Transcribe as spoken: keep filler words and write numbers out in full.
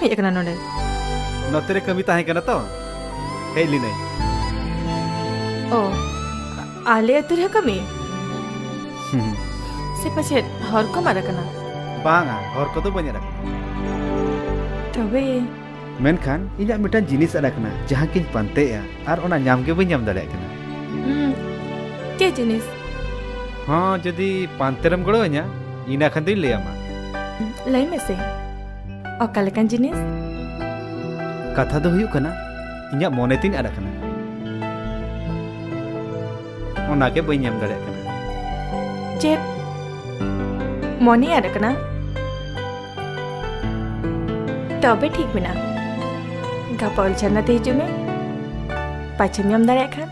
ᱦᱮᱡ ᱟᱠᱟᱱᱟ ᱱᱚᱰᱮ? ᱱᱚᱛᱮ ᱨᱮ ᱠᱟᱹᱢᱤ ᱛᱟᱦᱮᱸ ᱠᱟᱱᱟ ᱛᱚ, ᱦᱮᱡ ᱞᱤᱱᱟᱹᱧ᱾ ᱚ, ᱟᱞᱮ ᱟᱹᱛᱩ ᱨᱮᱦᱚᱸ ᱠᱟᱹᱢᱤ? ᱥᱮ ᱯᱟᱪᱮᱫ ᱦᱚᱨ ᱠᱚᱢ ᱟᱫ ᱟᱠᱟᱱᱟ? ᱵᱟᱝᱟ, ᱦᱚᱨ ᱠᱚᱫᱚ ᱵᱟᱹᱧ ᱟᱫ ᱟᱠᱟᱱᱟ᱾ ᱛᱚᱵᱮ? ᱢᱮᱱᱠᱷᱟᱱ ᱤᱧᱟᱹᱜ ᱢᱤᱫᱴᱟᱝ ᱡᱤᱱᱤᱥ ᱟᱫ ᱟᱠᱟᱱᱟ, ᱡᱟᱦᱟᱸ ᱠᱤᱧ ᱯᱟᱱᱛᱮᱭᱟ ᱟᱨ ᱚᱱᱟ ᱧᱟᱢ ᱜᱮ ᱵᱟᱹᱧ ᱧᱟᱢ ᱫᱟᱲᱮᱭᱟᱜ ᱠᱟᱱᱟ᱾ ᱦᱩᱸ, ᱪᱮᱫ ᱡᱤᱱᱤᱥ? ᱦᱚᱸ, ᱡᱩᱫᱤ ᱯᱟᱱᱛᱮ ᱨᱮᱢ ᱜᱚᱲᱚ ᱟᱹᱧᱟ, ᱤᱱᱟᱹ ᱠᱷᱟᱱ ᱫᱚᱧ ᱞᱟᱹᱭ ᱟᱢᱟ᱾ ᱞᱟᱹᱭ ᱢᱮᱥᱮ, ᱚᱠᱟ ᱞᱮᱠᱟᱱ ᱡᱤᱱᱤᱥ? ᱠᱟᱛᱷᱟ ᱫᱚ ᱦᱩᱭᱩᱜ ᱠᱟᱱᱟ, ᱤᱧᱟᱹᱜ ᱢᱚᱱᱮ ᱛᱤᱧ ᱟᱫ ᱟᱠᱟᱱᱟ, ᱚᱱᱟ ᱜᱮ ᱵᱟᱹᱧ ᱧᱟᱢ ᱫᱟᱲᱮᱭᱟᱜ ᱠᱟᱱᱟ᱾ ᱪᱮᱫ? ᱢᱚᱱᱮ ᱟᱫ ᱟᱠᱟᱱᱟ? ᱛᱚᱵᱮ ᱴᱷᱤᱠ ᱢᱮᱱᱟᱜᱼᱟ, ᱜᱟᱯᱟ ᱩᱞ ᱪᱷᱟᱱᱟ ᱛᱮ ᱦᱤᱡᱩᱜ ᱢᱮ, ᱯᱟᱪᱷᱮᱢ ᱧᱟᱢ ᱫᱟᱲᱮᱭᱟᱜ ᱠᱷᱟᱱ᱾